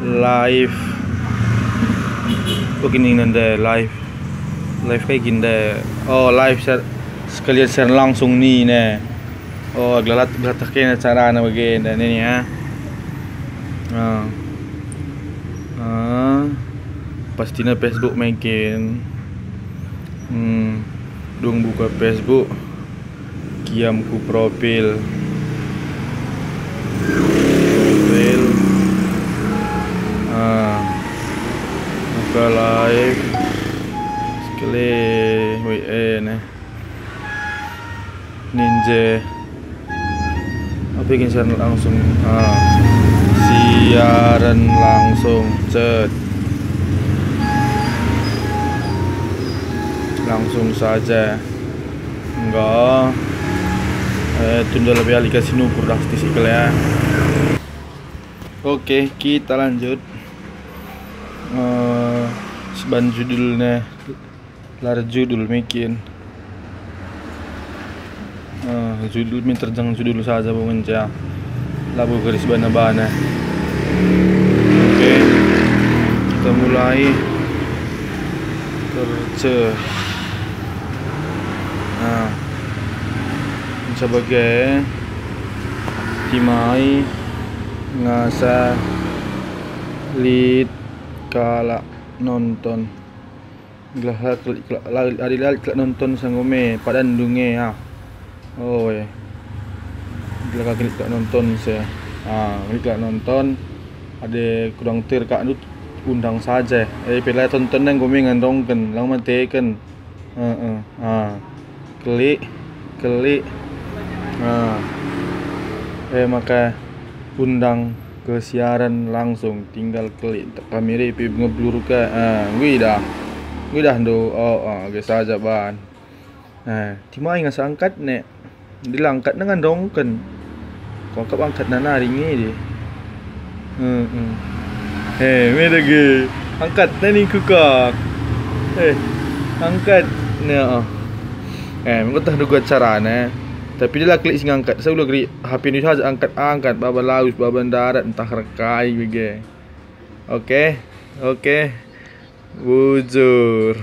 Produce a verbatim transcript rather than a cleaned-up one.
Live. Oke, ning nande live. Live kai kin nande? Oh, live share, sekalian share langsung ni ne. Oh, gelah, gelah teh kena carana bagenda ni ya. Ah. Ah. Pastina Facebook mungkin. Hmm. Dung buka Facebook. Kiam ku profil. Profil. Ah. Buka live. Sekali W A ne. Ninja. Apa bikin siaran langsung? Ah. Siaran langsung, cet. Langsung saja. Enggak. Eh, tunda lebih alih kasih nukur dah stis ikal ya. Oke, kita lanjut. Eh, seban judulnya, lar judul mikin. Eh, judul min terjang judul saja bo ngenca. Labo garis bana-bana. Oke, kita mulai kerja. Nah, sebagai timai ngasa lit kalak nonton. Gelah la klik, la, la, adi la klik nonton sanggo me, padan dunge ah. Oh, eh. Gelah klik nonton se. Ah, klik nonton. Adi kurang ter kak nut undang saja. Eh, pela tonton nang gome ngandongken, lang mateken. Heeh. Ah. Klik, klik. Ah. Eh, maka undang ke siaran langsung, tinggal klik. Ntek kami repi ngeblur ka. Ah, nggo idah. Nggo idah ndo. Oh, ah, age saja ban. Ah, timai ngasa angkat ne. Dilangkat dengan dongken. Kongkap angkat nari nge de. Heeh. Eh, me dage. Angkat nani kukak. Eh, angkat. Ne, oh. Eh, mengko tah duga carana. Tapi dia la klik sing angkat. Saya ulah klik H P ni saja angkat-angkat, baba lawes, baba ndarat, entah rekai bage. Oke, oke. Bujur.